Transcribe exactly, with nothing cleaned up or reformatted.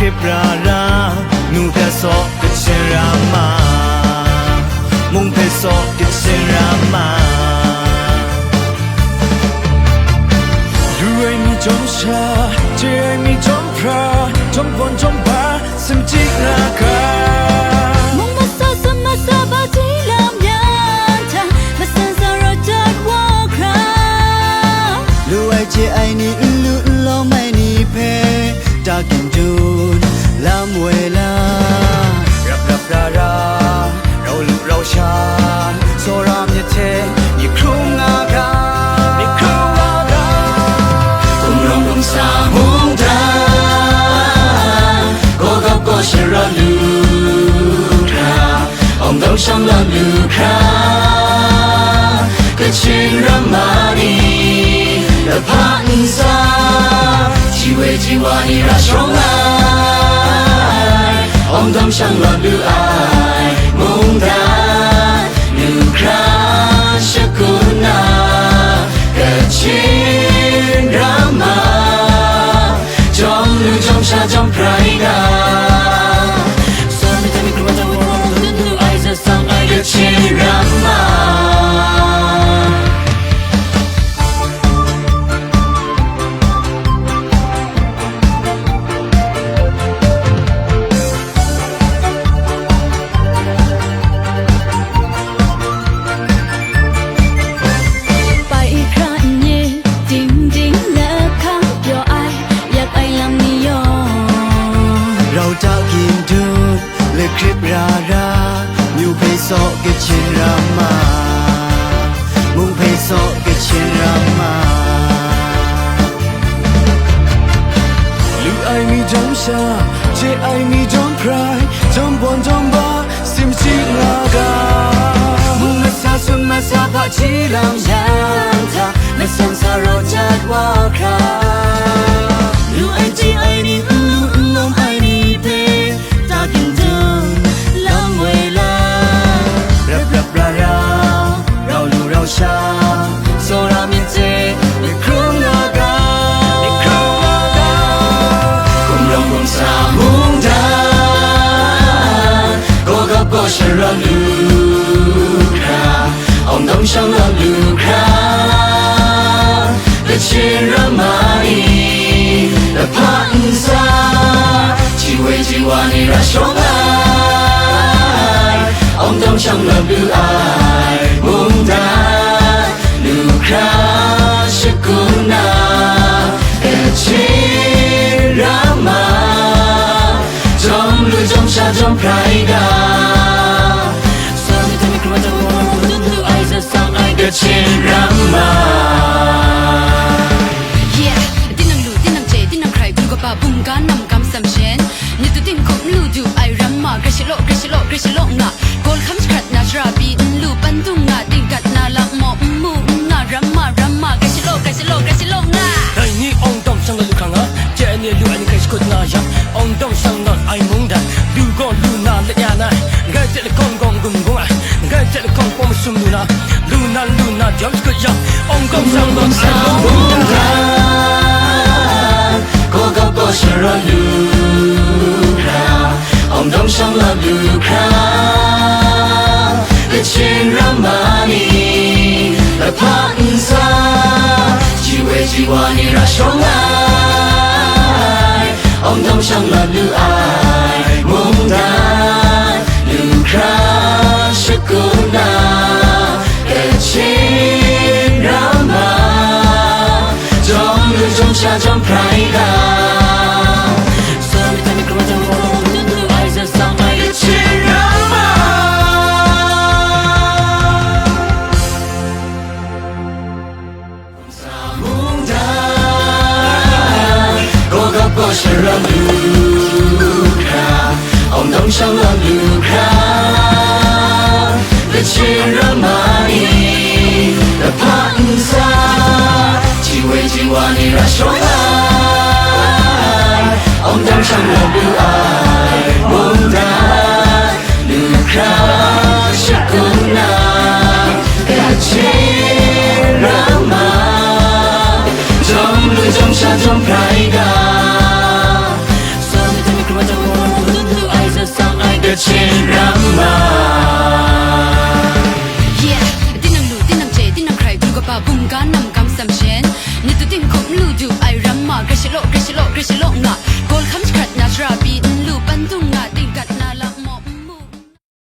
Pra ra, nu hpe saw kachyen ram ma, mung hpe saw kachyen ram ma. Lu ai mi jawm sha, chye ai mi jawm hpra, jawm gawn jawm ba, sumchik nga ga. Mung masa, sun masa, ba ti lam yan hta, masan sa rawt dat wa hkra. Lu ai chye ai ni, n lu n lawm ai ni hpe, ta gindun lam woi la. Rap rap ra ra, rau lu rau sha, tsawra myit hte myit hkrung nga ga, myit hkrung nga ga. Hkum rawng hkum sa mungdan, gaw gap gaw shara lu hkra, awng dawng shang lam lu hkra, Kachin ramma ni, lahpa nsa, ji woi ji wa ni ra shawng ai, awng dawng shang lawt lu ai, mungdan, lu hkra, shakut na, Kachin ramma, jawm lu jawm sha jawm prai ga. Sa mi ta mi kru wa ta wa wa, tun tu ai za sang ai Kachin ramma. Pai hkra n ye, ding ding lahkang pyaw ai, yak ai lam ni yawng. Rau ta gindun, lakrip ra ra, myu hpe saw Kachin ramma, mung hpe saw Kachin ramma. Lu ai mi jawm sha, chye ai mi jawm prai, jawm bawn jawm ba, sim chyi nga ga. Mung masa sun masa hpaji lam yan hta, masang sa raw jat wa hkra. Lu ai chye ai ni, n lu n lawm ai ni hpe, ta gindun lam woi la. Rap rap ra ra, rau lu rau sha, tsawra myit hte myit hkrung nga ga, myit hkrung nga ga. Hkum rawng hkum sa mungdan, gaw gap gaw shara lu hkra, awng dawng shang lawt lu hkra, Kachin ramma ni, lahpa nsa, ji woi ji wa ni ra shawng ai, awng dawng shang lawt lu ai, mungdan, lu hkra, shakut na, Kachin ramma, jawm lu jawm sha jawm prai ga. Sa mi ta mi kru wa ta wa wa, tun tu ai za sang ai Kachin ramma. Yeah, tinang lu, tinang chye, tinang hkrai, du kaba, bum ga, nam gam sam shen. Ni tu ting hkawm lu du ai ramma, grai shalaw, grai shalaw, grai shalaw nga. Gaw lahkam jahkrat na shara pyi n lu, pan dung nga, ting gat na lakmaw n mu n nga, ramma, ramma, grai shalaw, grai shalaw, grai shalaw nga. Dai ni awng dawng shang lu hkra nga, chye ai ni lu ai ni hkrai shakut nga yang, awng dawng shang lawt ai mungdan, lu gaw lu na let ya na, grai chye lahkawng gawng gun gung ai, grai chye lahkawng pawng masum lu na, lu na lu na jawm shakut yang, awng dawng shang lawt ai mungdan. Gaw gap gaw shara lu hkra, awng dawng shang lawt lu hkra, Kachin ramma ni, lahpa nsa, ji woi ji wa ni ra shawng ai, awng dawng shang lawt lu ai, mungdan, lu hkra, shakut na, Kachin ramma, jawm lu jawm sha jawm prai ga. Sa mi ta mi kru wa ta wa wa, tun tu ai za sang ai Kachin ramma. Sa mungdan, gaw gap gaw shara lu hkra, awng dawng shang lawt lu hkra, Kachin ramma ni, lahpa nsa, ji woi ji wa ni ra shawng ai, awng dawng shang lawt lu ai.